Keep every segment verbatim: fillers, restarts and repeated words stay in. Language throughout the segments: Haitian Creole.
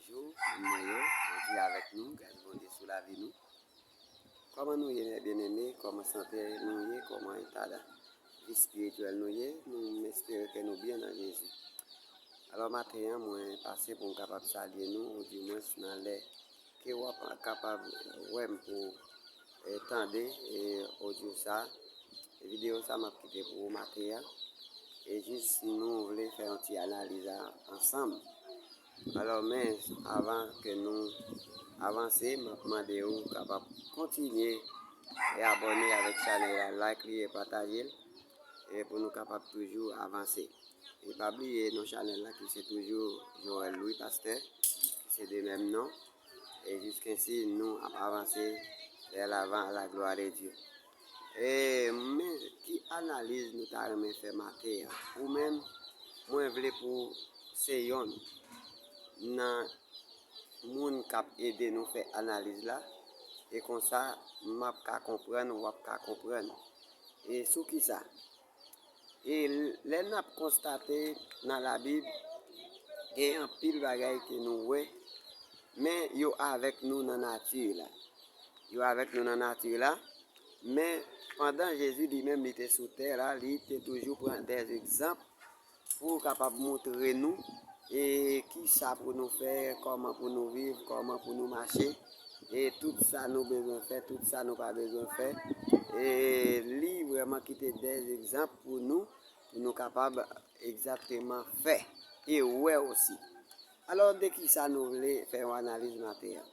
Jou, moun mwen yo, Bondye avèk nou, gras Bondye sou lavi nou. Kòman nou ye, mes bien-aimés? Kòman sante nou ye? Kòman eta vi espirityèl nou ye? Nou, m espere ke nou byen nan Jezi. Alò, maten an, mwen pase pou m kapab salye nou, oudimwens nan lè ke w ap kapab wè m pou, eh, tande, eh, odyo sa, videyo sa m ap kite pou ou maten an. E jis nou vle fè yon ti analiz a, ansanm. Alò, men avan ke nou avanse, m ap mande ou kapab kontinye e abòne avèk chanèl la, like li e pataje l, e pou nou kapab toujou avanse. E pa bliye non chanèl la ki se toujou Joël Louis Pasteur, ki se de menm non. E jiskensi nou ap avanse vers l'avant à la gloire de Dieu. E men ki analiz nou ta renmen fè maten an? Ou menm, mwen vle pou se yonn nan moun k ap ede nou fè analiz la. E konsa, m ap ka konprann, w ap ka konprann. E sou kisa? E lè n ap konstate nan Labib, gen anpil bagay ke nou wè, men yo avèk nou nan nati la. Yo avèk nou nan nati la, men pandan Jezi li menm li te sou tè la, li te toujou pran dè egzanp pou kapab montre nou, e kisa pou nou fè, kòman pou nou viv, kòman pou nou mache, e tout sa nou bezwen fè, tout sa nou pa bezwen fè. E li vrèman kite dè egzanp pou nou, pou nou kapab egzakteman fè e wè osi. Alò, de kisa nou vle fè yon analiz maten an?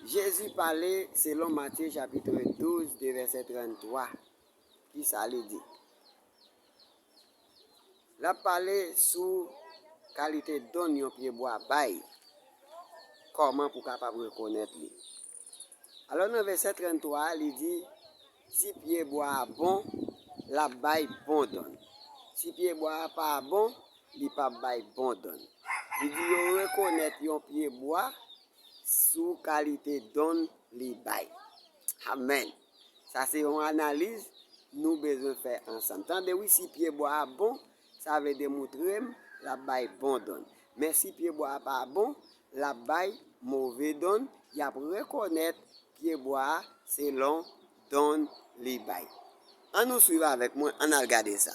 Jezi pale selon Matye chapit douz, de vèsè tranntwa. Kisa li di? L ap pale sou kalite don yon pyebwa bay, kòman pou kapab rekonèt li. Alò, nan vèsè tranntwa a, li di, si pyebwa a bon, l ap bay bon don. Si pyebwa a pa bon, li p ap bay bon don. Li di yo rekonèt yon pyebwa sou kalite don li bay. Amèn. Sa se yon analiz nou bezwen fè ansanm. Tande wi, si pyebwa a bon, sa vle demontre m l ap bay bon don. Men si pyebwa a pa bon, l ap bay move don. Y ap rekonèt pyebwa a selon don li bay. Ann nou swiv avèk mwen, ann al gade sa.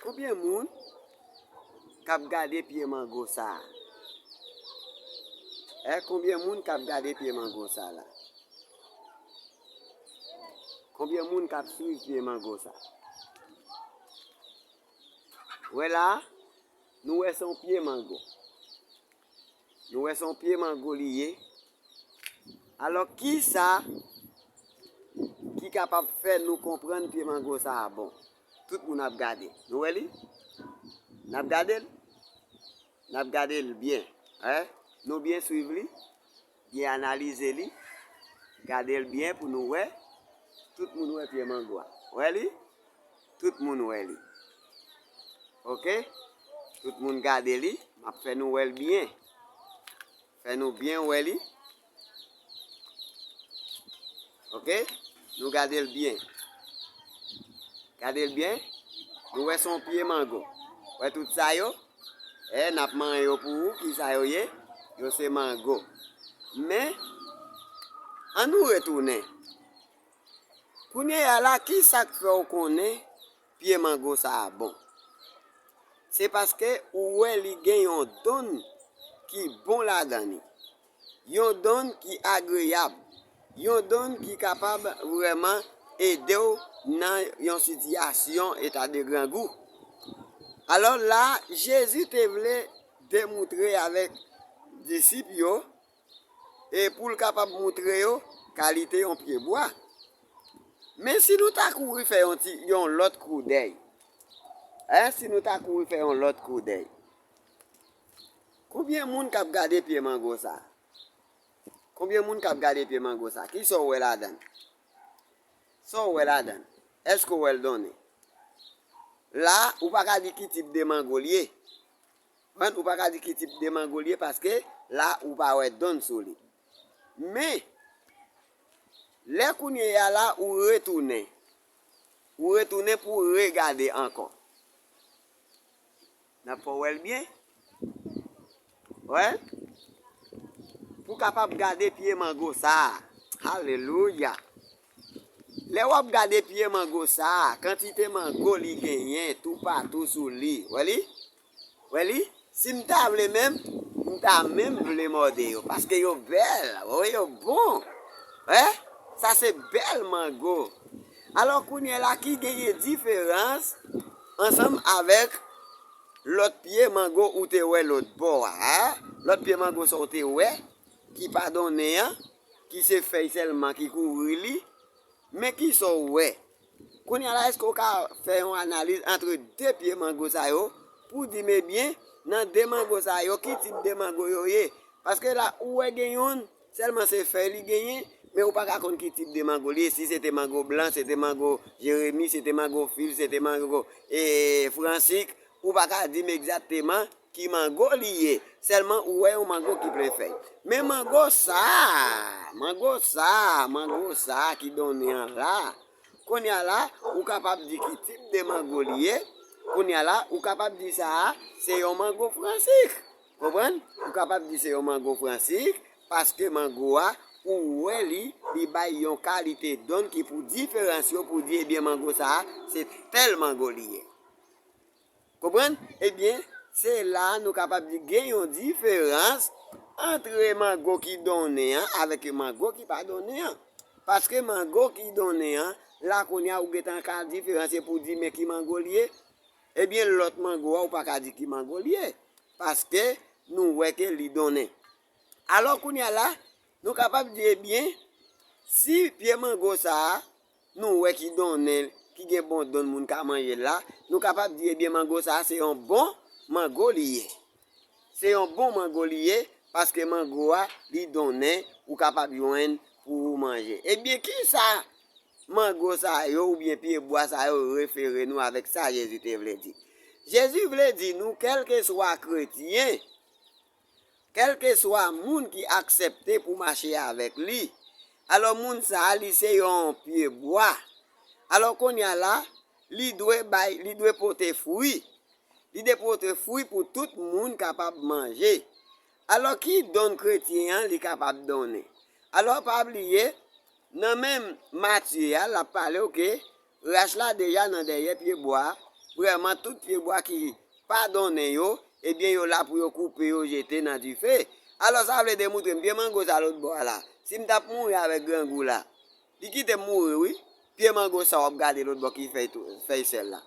Konbyen moun k ap gade pye mango sa a? Eh, konbyen moun k ap gade pye mango sa la? Konbyen moun k ap swiv pye mango sa? Wè la, nou wè se yon pye mango. Nou wè se yon pye mango li ye. Alò, kisa ki kapab fè nou konprann pye mango sa a bon? Tout moun ap gade. Nou wè li? N ap gade l? N ap gade l byen. Eh? Nou byen swiv li? Byen analize li? Gade l byen pou nou wè. Tout moun wè pye mango a. Wè li? Tout moun wè li. Oke? Tout moun gade li. M ap fè nou wè l byen. Fè nou byen wè li. Oke? Nou gade l byen. Gade l byen. Nou wè se yon pye mango. Wè tout sa yo? Eh, n ap manyen yo pou ou. Ki sa yo ye? Yo se mango. Men, ann nou retounen. Kounye a la, ki sa k fè w konnen pye mango sa a bon? Se paske ou wè li gen yon donn ki bon ladan li. Yon donn ki agreyab. Yon donn ki kapab vrèman ede w nan yon sitiyasyon eta de grangou. Alò la, Jezi te vle demontre avèk disip yo, e pou l kapab montre yo kalite yon pyebwa. Men si nou ta kouri fè yon ti, yon lòt koudèy, en, si nou ta kouri fè yon lòt koudèy, konbyen moun k ap gade pye mango sa? Konbyen moun k ap gade pye mango sa? Ki sa w wè ladan l? Sa w wè ladan l? Èske w wè l donnen? La, ou pa ka di ki tip de mango l ye. Konprann? Ou pa ka di ki tip de mango li ye, paske la ou pa wè donn sou li. Men, lè kounye a la, ou retounen. Ou retounen pou w regade ankò. N ap fè w wè l byen. Wè? Pou w kapab gade pye mango sa a. Alelouya! Lè w ap gade pye mango sa a, kantite mango li genyen toupatou sou li. Wè li? Wè li? Si m ta vle menm, m ta menm vle mòde yo, paske yo bèl, wi, yo bon. Wè? Sa se bèl mango. Alò, kounye a la, ki genyen diferans ansanm avèk lòt pye mango ou te wè lòt bò a, a? Lòt pye mango sa w te wè, ki pa donnen an, ki se fèy sèlman ki kouvri li, men ki sa w wè? Kounye a la, èske w ka fè yon analiz ant de pye mango sa yo pou di m, ebyen, nan de mango sa yo, ki tip de mango yo ye? Paske la, ou wè gen youn, sèlman se fèy li genyen, men ou pa ka konn ki tip de mango li ye, si se te mango blan, se te mango Jeremi, se te mango fil, se te mango, e, fransik, ou pa ka di m egzakteman ki mango li ye. Sèlman ou wè yon mango ki plen fèy. Men mango sa a, mango sa a, mango sa a ki donnen an la, kounye a la, ou kapab di ki tip de mango li ye. Kounye a la, ou kapab di sa a, se yon mango fransik. Konprann? Ou kapab di se yon mango fransik, paske mango a, ou wè li, li bay yon kalite donn ki pou diferansye w, pou di, ebyen, mango sa a, se tèl mango li ye. Konprann? Ebyen, se la nou kapab di gen yon diferans ant mango ki donnen an avèk mango ki pa donnen an. Paske mango ki donnen an, la kounye a ou gentan ka diferansye pou di men ki mango li ye. Ebyen, lòt mango a, ou pa ka di ki mango li ye. Paske nou wè ke li donnen. Alò, kounye a la, nou kapab di, ebyen, si pye mango sa a, nou wè ki donnen, ki gen bon donn moun ka manje l la, nou kapab di, ebyen, mango sa a se yon bon mango li ye. Se yon bon mango li ye, paske mango a, li donnen, ou kapab jwenn pou ou manje. Ebyen, ki sa mango sa yo oubyen pyebwa sa yo refere nou avèk sa Jezi te vle di? Jezi vle di nou, kèlkeswa kretyen, kèlkeswa moun ki aksepte pou mache avèk li, alò, moun sa a, li se yon pyebwa. Alò, kounye a la, li dwe bay, li dwe pote fwi. Li dwe pote fwi pou tout moun kapab manje. Alò, ki donn kretyen an li kapab donnen? Alò, pa bliye, nan menm Matye a, l ap pale w ke rach la deja nan dèyè pyebwa a. Vrèman, tout pyebwa ki pa donnen yo, ebyen, yo la pou yo koupe yo jete nan dife. Alò, sa vle demoutre m, pye mango sa lòt bò a la, si m t ap mouri avèk grangou la, li kite m mouri, wi. Pye mango sa w ap gade lòt bò ki fèy tou, fèy sèl la.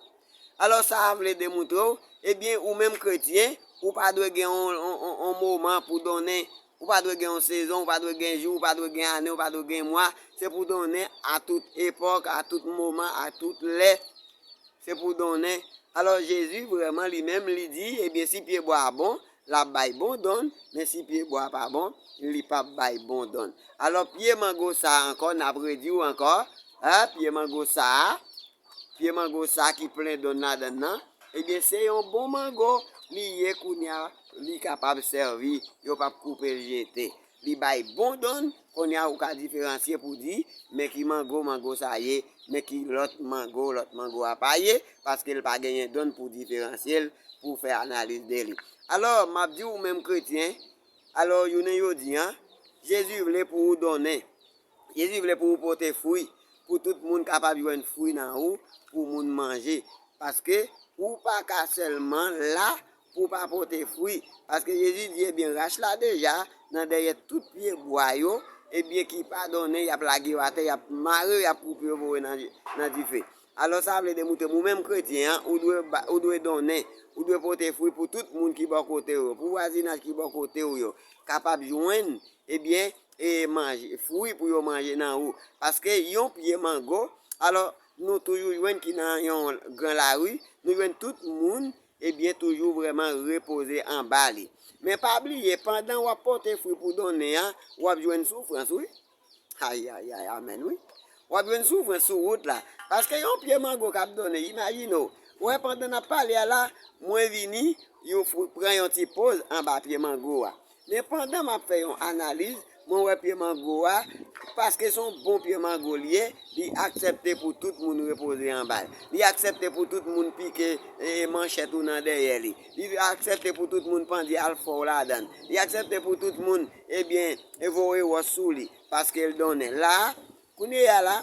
Alò, sa a vle demoutre w, ebyen, ou menm kretyen, ou pa dwe gen on, on, on, on moman pou donnen, ou pa dwe gen on sezon, ou pa dwe gen jou, ou pa dwe gen ane, ou pa dwe gen mwa. Se pou donnen a tout epòk, a tout moman, a tout lè. Se pou donnen. Alò, Jezi vrèman li menm, li di, ebyen, si pyebwa a bon, l ap bay bon donn, men si pyebwa a pa bon, li p ap bay bon donn. Alò, pye mango sa a ankò, n ap redi w ankò, a, pye mango sa a, pye mango sa a ki plen donn ladann nan, ebyen, se yon bon mango li ye kounye a, li kapab sèvi, yo p ap koupe l jete. Li bay bon donn, kounye a ou ka diferansye pou di, men ki mango, mango sa ye, men ki lòt mango, lòt mango a pa ye, paske l pa genyen donn pou diferansye l, pou fè analiz de li. Alò, m ap di ou menm kretyen, alò, jounen jodi a, Jezi vle pou ou donnen. Jezi vle pou ou pote fwi, pou tout moun kapab jwenn fwi nan ou, pou moun manje. Paske ou pa ka sèlman la pou w pa pote fwi. Paske Jezi di, ebyen, rach la deja, nan dèyè tout pyebwa yo, ebyen, ki pa donnen, y ap lage yo atè, y ap mare yo, y ap koupe yo, voye nan, nan dife. Alò, sa vle demoutre m, ou menm kretyen an, ou dwe ba, ou dwe donnen, ou dwe pote fwi pou tout moun ki bò kote w yo, pou vwazinaj ki bò kote w yo, kapab jwenn, ebyen, e manje, fwi pou yo manje nan ou. Paske yon pye mango, alò, nou toujou jwenn ki nan yon gran lari, nou jwenn tout moun, ebyen, toujou vrèman repoze anba li. Men pa bliye, pandan w ap pote fwi pou donnen an, w ap jwenn soufrans, wi. Ayayay, amèn, wi. W ap jwenn soufrans sou wout la. Paske yon pye mango k ap donnen, imajine w, Wè, pandan n ap pale a la, mwen vini yon fou, pran yon ti poz anba pye mango a. Men pandan m ap fè yon analiz, mwen wè pye mango a, paske se yon bon pye mango li ye, li aksepte pou tout moun repoze anba l. Li aksepte pou tout moun pike e, manchèt ou nan dèyè li. Li aksepte pou tout moun pandye al fè w ladan l. Li aksepte pou tout moun, ebyen, e voye wòch sou li, paske l donnen. La, kounye a la,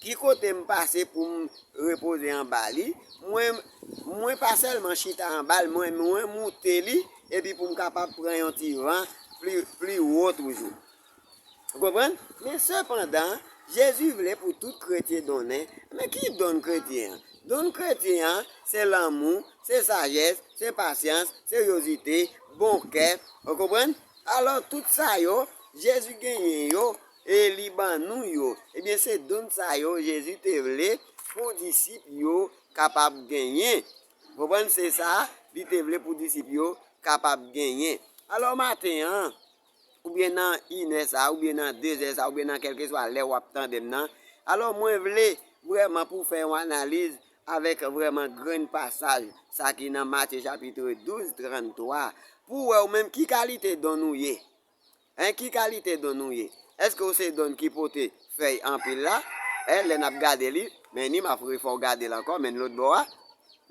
ki kote m pase pou m repoze anba li? Mwen, mwen pa sèlman chita anba l, mwen, mwen moute li, epi pou m kapab pran yon ti van pli, pli wo toujou. Ou konprann? Men sepandan, Jezi vle pou tout kretyen donnen. Men ki donn kretyen an? Donn kretyen an, se lanmou, se sajès, se pasyans, seryozite, bon kè. Ou konprann? Alò, tout sa yo, Jezi genyen yo, e li ban nou yo. Ebyen, se donn sa yo Jezi te vle pou disip yo kapab genyen. Konprann? Se sa li te vle pou disip yo kapab genyen. Alò, maten an, oubyen nan inè sa, oubyen nan dezè sa, oubyen nan kèlkeswa lè w ap tande m nan, alò, mwen vle vrèman pou w fè yon analiz avèk vrèman grenn pasaj, sa ki nan Matye chapit douz, tranntwa, pou w wè ou menm ki kalite donn ou ye. Hein, ki kalite donn ou ye? Èske w se donn ki pote fèy anpil la? Hein, lè n ap gade li, men ni m ap refè w gade l ankò, men lòt bò a.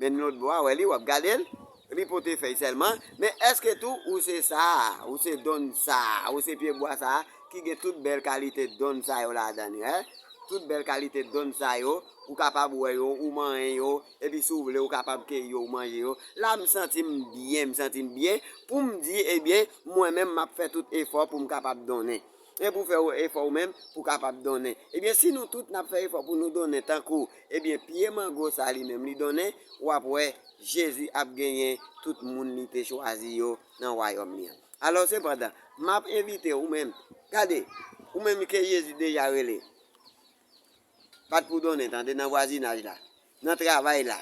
Men lòt bò a, wè li, w ap gade l. Li pote fèy sèlman. Men èske tou ou se sa a, ou se donn sa a, ou se pyebwa sa a ki gen tout bèl kalite donn sa yo ladan li, hein? Tout bèl kalite donn sa yo, ou kapab wè yo, ou manyen yo, epi si w vle, ou kapab keyi yo, ou manje yo. La, m santi m byen, m santi m byen pou m di, ebyen, mwen menm, m ap fè tout efò pou m kapab donnen. E pou fè efò ou menm, pou w kapab donnen. Ebyen, si nou tout n ap fè efò pou nou donnen tankou, ebyen, pye mango sa li menm, li donnen, w ap wè Jezi ap genyen tout moun li te chwazi yo nan wayòm li an. Alò, sepandan, m ap envite ou menm, gade, ou menm ke Jezi deja rele, bat pou donnen, tande, nan vwazinaj la, nan travay la,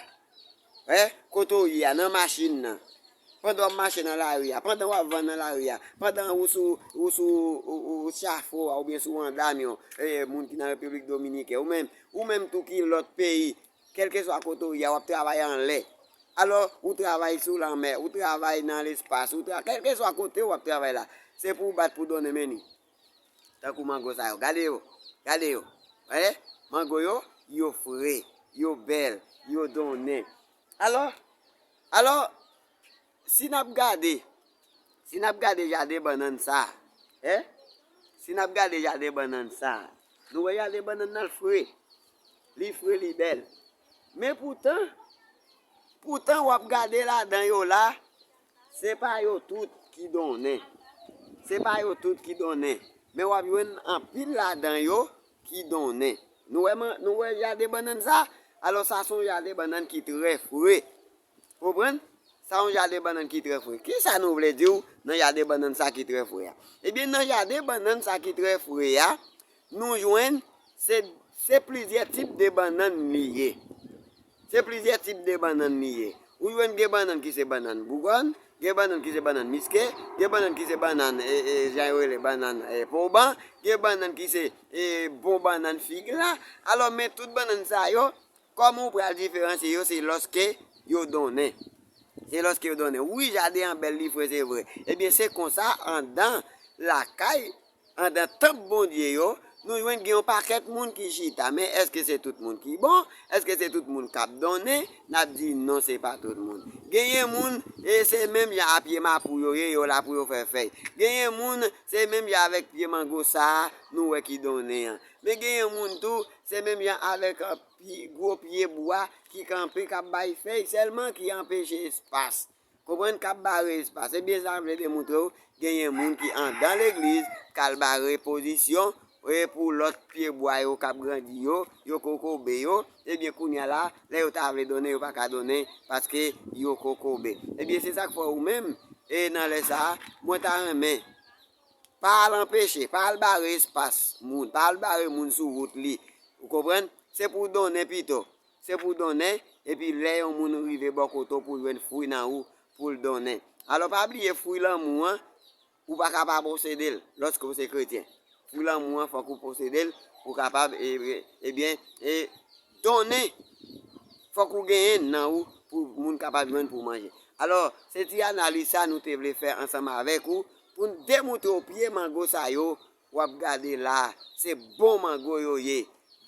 wè, kote w ye a, nan machin nan, pandan w ap mache nan lari a, pandan w ap vann nan lari a, pandan ou sou, ou sou, ou, ou, ou chafo a, oubyen sou andamyon, e, moun ki nan Repiblik Dominikèn, ou menm, ou menm tou ki lòt peyi, kèlkeswa kote w ye a, w ap travay anlè. Alò, ou travay sou lanmè, ou travay nan lespas, ou tra-, kèlkeswa kote w ap travay la, se pou w bat pou donnen, men ni. Tankou mango sa yo. Gade yo. Gade yo. Wè? Mango yo, yo fre, yo bèl, yo donnen. Alò, alò, si n ap gade, si n ap gade jaden bannann sa, hein? Si n ap gade jaden bannann sa, nou wè jaden bannann nan fre. Li fre, li bèl. Men poutan, poutan w ap gade ladan yo la, se pa yo tout ki donnen. Se pa yo tout ki donnen. Men w ap jwenn anpil ladan yo ki donnen. Nou wè, nou wè jaden bannann sa? Alò, sa se yon jaden bannann ki trè fre. Konprann? Sa yon jaden bannann ki trè fre. Kisa nou vle di w nan jaden bannann sa ki trè fre a? Ebyen, nan jaden bannann sa ki trè fre a, nou jwenn se, se plizyè tip de bannann li ye. Se plizyè tip de bannann li ye. Ou jwenn gen bannann ki se bannann bougòn, gen bannann ki se bannann miske, gen bannann ki se bannann, e, e, jan yo rele bannann, e, poban, gen bannann ki se, e, bon bannann fig la. Alò, men tout bannann sa yo, kòman ou pral diferansye yo? Se lòske yo donnen. Se lòske yo donnen. Wi, jaden an bèl, li fre, se vre. Ebyen, se konsa, andan lakay, andan tanp Bondye yo, nou jwenn gen yon pakèt moun ki chita. Men èske se tout moun ki bon? Èske se tout moun k ap donnen? N ap di non, se pa tout moun. Genyen moun, e se menm jan a pye mapou yo ye, yo la pou yo fè fèy. Genyen moun, se menm jan avèk pye mango sa a, nou wè ki donnen an. Men genyen moun tou, se menm jan avèk, e, pye, gwo pye bwa ki kanpe, k ap bay fèy sèlman, ki anpeche espas. Konprann? K ap bare espas. Ebyen, sa vle demontre w, genyen moun ki andan legliz, k al bare pozisyon, e pou lòt pye bwa yo k ap grandi yo, yo kokobe yo. Ebyen, kounye a la, lè yo ta vle donnen, yo pa ka donnen, paske yo kokobe. Ebyen, se sa k fè ou menm, e nan lè sa a, mwen ta renmen, pa al anpeche, pa al bare espas moun, pa al bare moun sou wout li. Ou konprann? Se pou w donnen pito. Se pou w donnen, epi lè yon moun rive bò kote w pou l jwenn fwi nan ou, pou l donnen. Alò, pa bliye fwi lanmou an, ou pa ka pa posede l lòske w se kretyen. Fwi lanmou an, fòk ou posede l pou w kapab, e, e, ebyen, e, donnen. Fòk ou genyen nan ou pou moun kapab jwenn pou manje. Alò, se ti analiz sa nou te vle fè ansanm avèk ou, pou n demontre w pye mango sa yo, w ap gade la, se bon mango yo ye,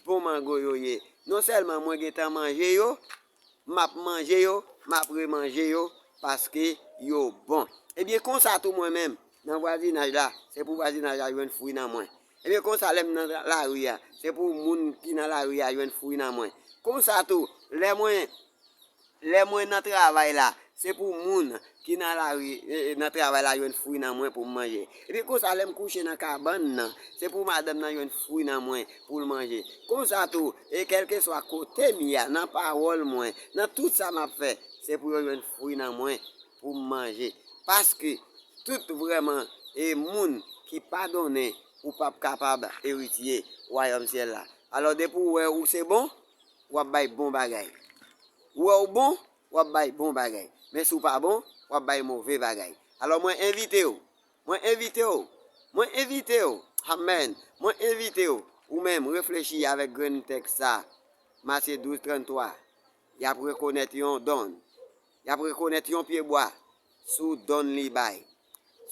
bon mango yo ye. Non sèlman mwen gentan manje yo, m ap manje yo, m ap remanje yo, paske yo bon. Ebyen, konsa tou mwen menm, nan vwazinaj la, se pou vwazinaj la jwenn fwi nan mwen. Ebyen, konsa lè m nan lari a, se pou moun ki nan lari a jwenn fwi nan mwen. Konsa tou, lè mwen, lè mwen nan travay la, se pou moun ki nan lari, e, e, nan travay la jwenn fwi nan mwen pou m manje. Epi konsa, lè m kouche nan kabann nan, se pou madanm nan jwenn fwi nan mwen pou l manje. Konsa tou, e kèlkeswa kote m ye a, nan pawòl mwen, nan tout sa m ap fè, se pou yo jwenn fwi nan mwen pou m manje. Paske tout vrèman e moun ki pa donnen, ou p ap kapab eritye wayòm syèl la. Alò, depi w wè ou se bon, w ap bay bon bagay. Ou wè ou bon, w ap bay bon bagay. Men si w pa bon, w ap bay move bagay. Alò, mwen envite w, mwen envite w, mwen envite w, amèn, mwen envite w, ou menm, reflechi avèk grenn tèks sa, Matye douz trannntwa, y ap rekonèt yon donn. Y ap rekonèt yon pyebwa sou donn li bay.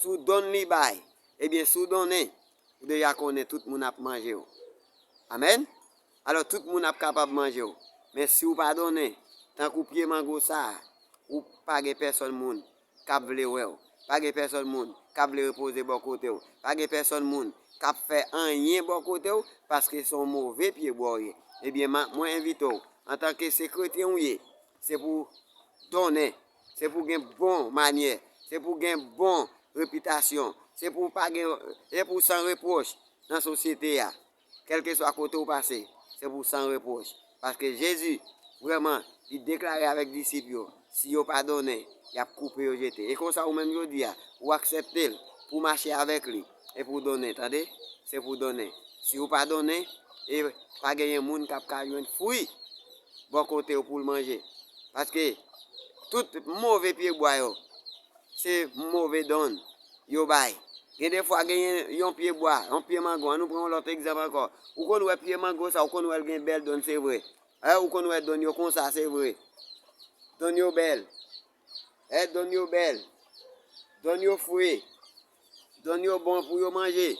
Sou donn li bay. Ebyen, si w donnen, ou deja konnen tout moun ap manje w. Amèn? Alò, tout moun ap kapab manje w. Men si w pa donnen, tankou pye mango sa a, ou pa gen pèsonn moun k ap vle wè w. Pa gen pèsonn moun k ap vle repoze bò kote w. Pa gen pèsonn moun k ap fè anyen bò kote w, paske se yon move pyebwa w ye. Ebyen, ma- mwen envite w, antanke se kretyen w ye, se pou w donnen, se pou w gen bon manyè, se pou w gen bon repitasyon, se pou w pa gen, se pou w san repwòch nan sosyete a. Kèlkeswa kote w pase, se pou w san repwòch. Paske Jezi, vrèman, li deklare avèk disip yo, si yo pa donnen, y ap koupe yo jete. E konsa, ou menm jodi a, ou aksepte l pou w mache avèk li, e pou w donnen, tande? Se pou w donnen. Si w pa donnen, e pa genyen moun k ap ka jwenn fwi bò kote w pou l manje. Paske tout move pyebwa yo, se move donn yo bay. Gen de fwa genyen yon pyebwa, yon pye mango. Ann nou pran yon lòt egzanp ankò. Ou konn wè pye mango sa, ou konn wè l gen bèl donn, se vre. È, ou konn wè donn yo konsa, se vre. Donn yo bèl. È, donn yo bèl. Donn yo fre. Donn yo bon pou yo manje.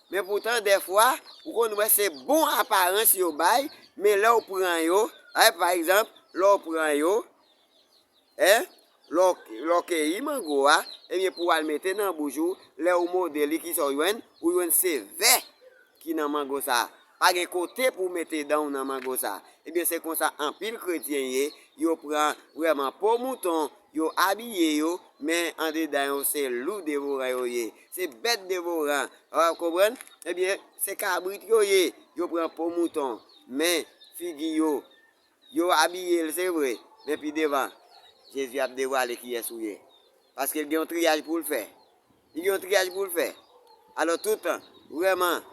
Men poutan, dèfwa, ou konn wè se bon aparans yo bay, men lè w pran yo, è, pa egzanp, lè w pran yo, È, lè w, lè w keyi mango a, ebyen, pou w al mete nan bouch ou, lè w mòde li, kisa w jwenn? Ou jwenn se vè ki nan mango sa a. Pa gen kote pou w mete dan w nan mango sa a. Ebyen, se konsa anpil kretyen ye, yo pran vrèman po mouton, yo abiye yo, men andedan yo se lou devoran yo ye. Se bèt devoran, w konprann? Ebyen, se kabrit yo ye, yo pran po mouton, men figi yo, Yo abiye l, se vre, men pi devan, Jezi ap devwale kiyès ou ye. Paske l gen yon triyaj pou l fè. Li gen yon triyaj pou l fè. Alò, tout, vrèman,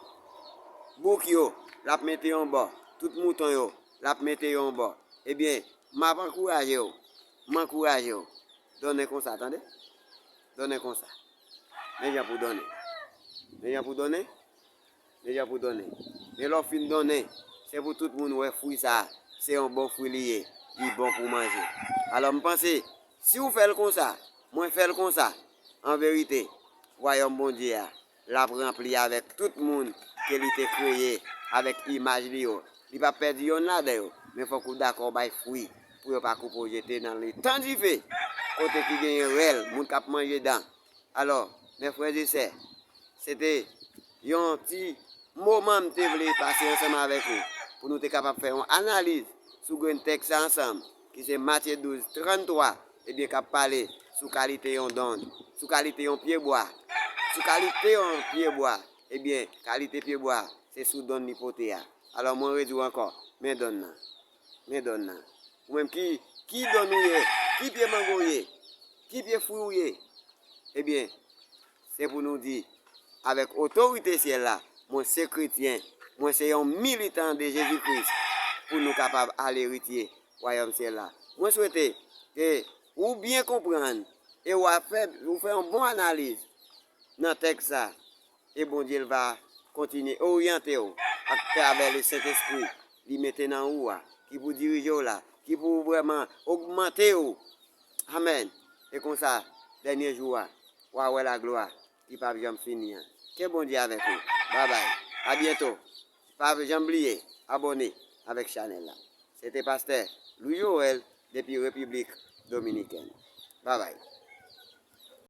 bouk yo, l ap mete yon bò. Tout mouton yo, l ap mete yon bò. Ebyen, m ap ankouraje w. M ankouraje w. Donnen konsa, tande? Donnen konsa. Men jan pou donnen. Men jan pou donnen. Men jan pou donnen. Men lè w fin donnen, se pou tout moun wè fwi sa a, se yon bon fwi li ye, li bon pou manje. Alò, m panse, si w fè l konsa, mwen fè l konsa, an verite, wayòm Bondye a, l ap ranpli avèk tout moun ke li te kreye avèk imaj li yo. Li p ap pèdi yonn ladan yo, men fòk ou dakò bay fwi pou yo pa koupe w jete nan letan dife, kote ki genyen rèl, moun k ap manje dan. Alò, mes frères et sœurs, se te yon ti moman m te vle pase ansanm avèk ou, pou nou te kapab fè yon analiz sou grenn tèks sa ansanm, ki se Matye douz trannntwa, ebyen, k ap pale sou kalite yon donn, sou kalite yon pyebwa, sou kalite yon pyebwa, ebyen, kalite pyebwa, se sou donn li pote a. Alò, mwen redi w ankò, men donn nan, men donn nan. Ou menm ki, ki donn ou ye, ki pye mango w ye, ki pye fwi w ye, ebyen, se pou nou di, avèk otorite syèl la, mwen se kretyen, mwen se yon militan de Jezi Kris, pou nou kapab al eritye wayòm syèl la. Mwen swete ke ou byen konprann e w a fè, ou fè yon bon analiz nan tèks sa. E Bondye l va kontinye oryante w atravè Lesentespri li mete nan ou a, ki pou dirije w la, ki pou vrèman ogmante w. Amèn. E konsa, dènye jou a, w a wè laglwa ki p ap janm fini an. Ke Bondye avèk ou. Babay. A byento. Pa janm bliye abòne avèk chanèl la. Se te pastè Louis Joël depi Repiblik Dominikèn. Babay.